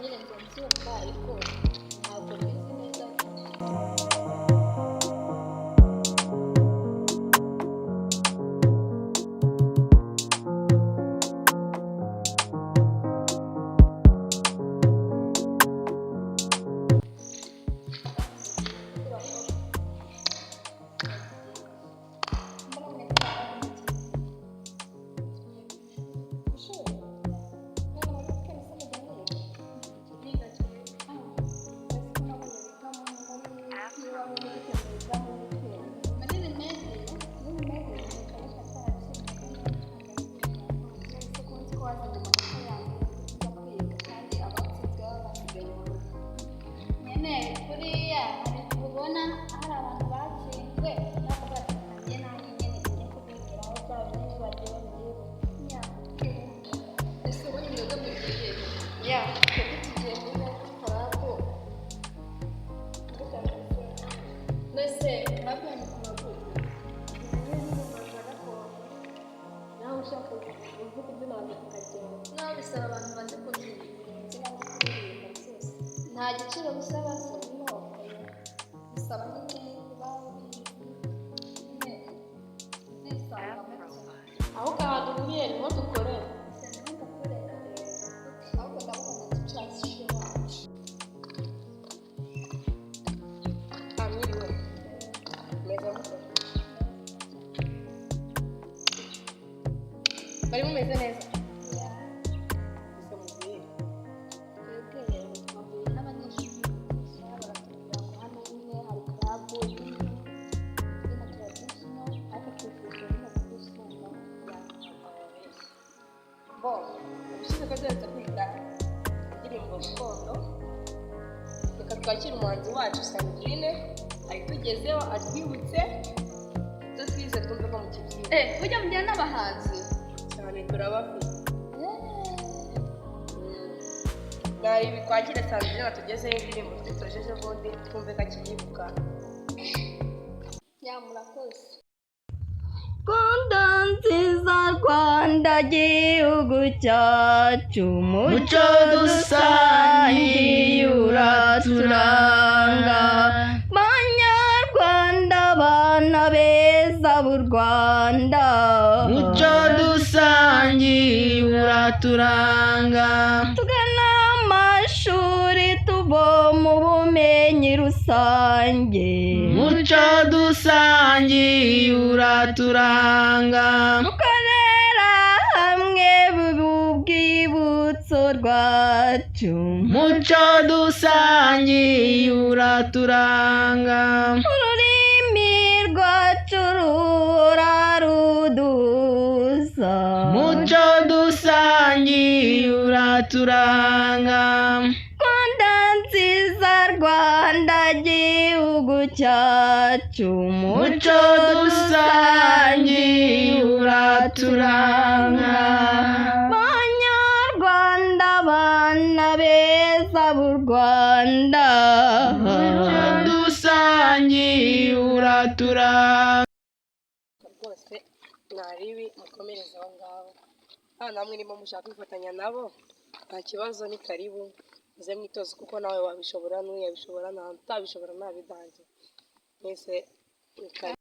Nyine nza mbyumva, ariko ntabwo mbizi neza. Nyine kuriya hari igihe ubona hari abantu batsinzwe, ntabwo batangiye, nanjye nyine njye kubigiraho bya bindi bagiye babyibuka. Ese ubundi mwebwe mugiye? Ya. Twebwe tugiye muri night club. Mbese mwabwiye ku maguru Nawe ushaka uvuga kubyina ukagenda. Nawe bisaba abantu bazi kubyina. Kuririmba byose. Nta giciro bisaba se? No, bisaba nyine kuba ubizi nyine, uzisangamo. Ahubwo ahantu duhuriye niho dukorera. Niho dukorera, ahubwo ndabona na teachers wacu. Ah, mwiriwe. Meze mute? Bari mumeze neza? Ese muvuye? Twebwe twahuye n'abanyeshuri gusa, baratubwira ngo hano nyine hari club nini na traditional, ariko twifuza nyine kubisumba. Bo, ubushize ko duherutse kwiga indirimbo gakondo, reka twakire umuhanzi wacu Sandrine, ayitugezeho, atwibutse ibyo twize, twumve ko mukibyiga. Eh, burya mugira n'abahanzi? Cyane, turabafite. Nari twakire Sandrine atugezeho indirimbo twitoje ejo bundi, twumve ko akiyibuka. Ya, murakoze. Rwanda nziza, Rwanda gihugu cyacu, muco dusangiye uraturanga. Banyarwanda, bana beza b'u Rwanda, Muco dusangiye uraturanga. Tugana amashuri, tuvoma ubumenyi rusange. Muco dusangiye uraturanga. Dukorera hamwe, ubwibutso rwacu. Muco dusangiye uraturanga. Ururimi rwacu ruraruduza. Muco dusangiye uraturanga. Rwanda nziza, Rwanda gihugu cyacu, Muco dusangiye uraturanga. Banyarwanda, bana beza b'u Rwanda, Muco dusangiye uraturanga. Rwose mwaribi mukomereze aho ngaho. Hano namwe niba mushaka kwifatanya nabo, nta kibazo, ni karibu, muze mwitoze, kuko nawe wabishobora, n'uyu yabishobora, nta utabishobora ntabidange. Mwese ni karibu.